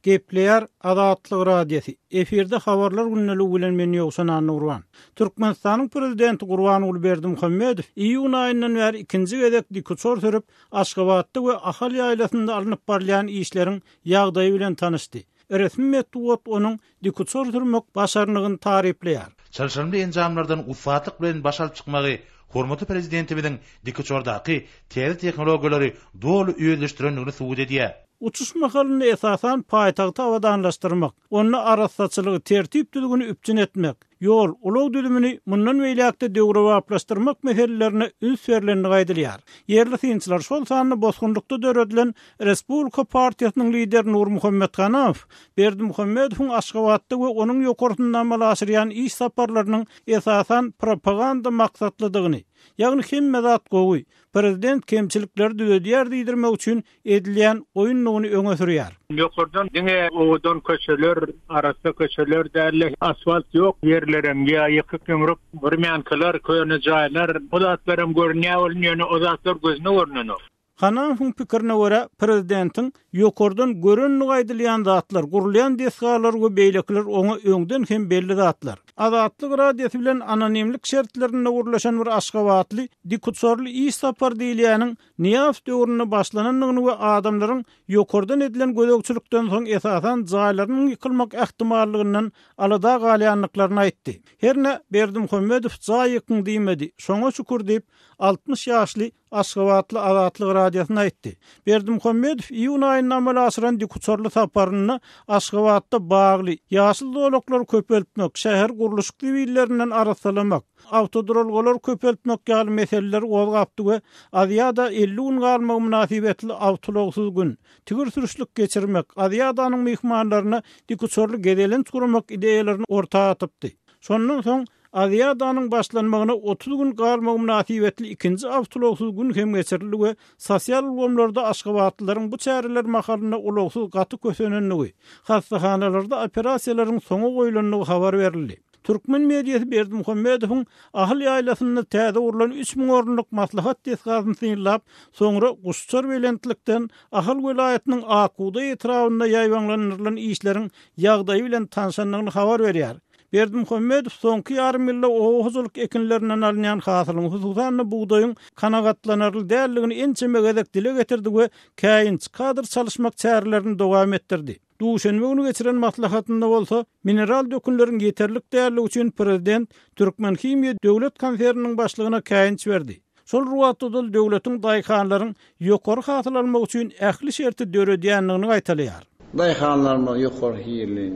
Gepleýär Azatlyk Radiosy, efirde Habarlar gündeligi bilen men Ýowşan Annagurban. Türkmenistanyň Prezidenti Gurbanguly Berdimuhamedow iýun aýyndan bäri ikinji gezek dikuçar sürüp, Aşgabatda we Ahal ýaýlasynda alnyp barylýan işleriň ýagdaýy bilen tanyşdy. Resmi metbugat onuň dikuçar sürmek başarnygyny taryplaýar. Çylşyrymly enjamlardan ussatlyk bilen baş alyp çykmagy hormatly Prezidentimiziň dikuçardaky täze tehnologiýalary doly özleşdirendigini subut edýär. Uçuş mahalynda esasan paýtagty abadanlaşdyrmak, onda arassaçylygy, tertip-düzgüni üpjün etmek, ýol, ulag düzümini mundan beýläk-de döwrebaplaşdyrmak meselelerine üns berlendigi aýdylýar. Ýerli synçylar, şol sanda bosgunlykda döredilen Respublika partiýasynyň lideri Nurmuhammet Hanamow Berdimuhamedowyň Aşgabatda we onuň ýokarsynda amala aşyrýan iş saparlarynyň esasan propaganda maksatlydygyny, ýagny hemme zat gowy, prezident kemçilikleri düzedýär diýdirmek üçin edilýän oýundygyny öňe sürýär. Ýokardan diňe owadan köçeler, arassa köçeler däl-de, asfalt ýok ýerlerem, ýa ýykyk-ýumruk wremýankalar, köne jaýlar, bu zatlaram görünýär welin, ýöne o zatlar gözüne görnenok. Hanamowyň pikirine görä, prezidentiň ýokardan görendigi aýdylýan zatlar, gurulýan desgalar we beýlekiler oňa öňden hem belli zatlar. Azatlyk Radiosy bilen anonimlik şertlerinde gürleşen bir aşgabatly dikuçarly iş sapary diýilýäniň Nyýazow döwründe başlanandygyny we adamlaryň ýokardan edilen gözegçilikden soň esasan jaýlarynyň ýykylmak ähtimallygyndan alada galýandyklaryny aýtdy. Hernä Berdimuhamedow jaý ýykyň diýmedi, şoňa şükür diýip, 60 ýaşly aşgabatly Azatlyk Radiosyna aýtdy. Berdimuhamedow iýun aýynda amala aşyran dikuçarly saparynda Aşgabatda bagly, ýaşyl zolaklary köpeltmek, şäheri gurluşyk zibillerinden arassalamak, awtoduralgalary köpeltmek ýaly meseleleri gozgapdy we Aziada 50 gün galmagy mynasybetli awtoulagsyz gün, tigir sürüşlik geçirmek, Aziadanyň myhmanlaryna dikuçarly gezelenç guramak ideýalaryny orta atypdy. Şondan soň Aziadanyň başlanmagyna 30 gün galmagy mynasybetli ikinji awtoulagsyz gün hem geçirildi we sosial ulgamlarda aşgabatlylaryň bu çäreler mahalynda ulagsyz gaty kösenendigi, hassahanalarda operasiýalaryň soňa goýlandygy habar berildi. Türkmen mediasy Berdimuhamedowyň Ahal ýaýlasynda täze gurlan 3000 orunlyk maslahat desgasyny synlap, soňra guşuçar belentlikden Ahal welaýatynyň Ak bugdaý etrabynda ýaýbaňlandyrylan işleriň ýagdaýy bilen tanşandygyny habar berýär. Berdimuhamedow soňky ýarym ýylda oba hojalyk ekinlerinden alynýan hasylyň, hususan-da, bugdaýyň kanagatlanarly däldigini ençeme gezek dile getirdi we käýinç, kadr çalyşmak çärelerini dowam etdirdi. Duşenbe güni geçiren maslahatynda bolsa, mineral dökünleriň ýeterlik däldigi üçin prezident Türkmenhimiýa döwlet konserniniň başlygyna käýinç berdi. Şol bir wagtda-da döwletiň daýhanlaryň ýokary hasyl almagy üçin ähli şerti döredýändigini gaýtalaýar. Daýhanlarymyz ýokary hilli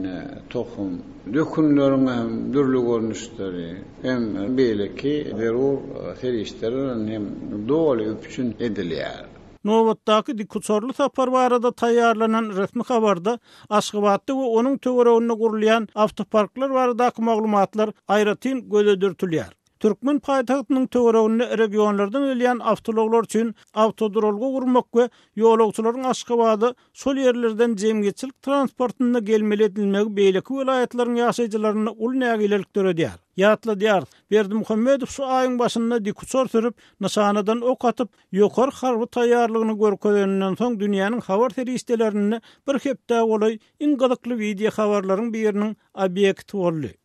tohum, dökünleriň hem dürli görnüşleri hem beýleki zerur serişdeler bilen hem doly üpjün edilýär. Nobatdaky dikuçarly sapar barada taýýarlanan resmi habarda Aşgabatda we onuň töwereginde gurulýan awtoparklar baradaky maglumatlar aýratyn göze dürtülýär. Türkmen paýtagtynyň töwereginde regionlardan gelýän awtoulaglar üçin awtoduralga gurmak we ýolagçylaryň Aşgabada şol ýerlerden jemgyýetçilik transportynda gelmeli edilmegi beýleki welaýatlaryň ýaşaýjylarynda uly nägilelik döredýär. Ýatladýarys, Berdimuhamedow şu aýyň başynda dikuçar sürüp, nyşanadan ok atyp, ýokary harby taýýarlygyny görkezeninden soň dünýäniň habar serişdelerinde bir hepdä golaý iň gyzykly wideohabarlaryň biriniň obýekti boldy.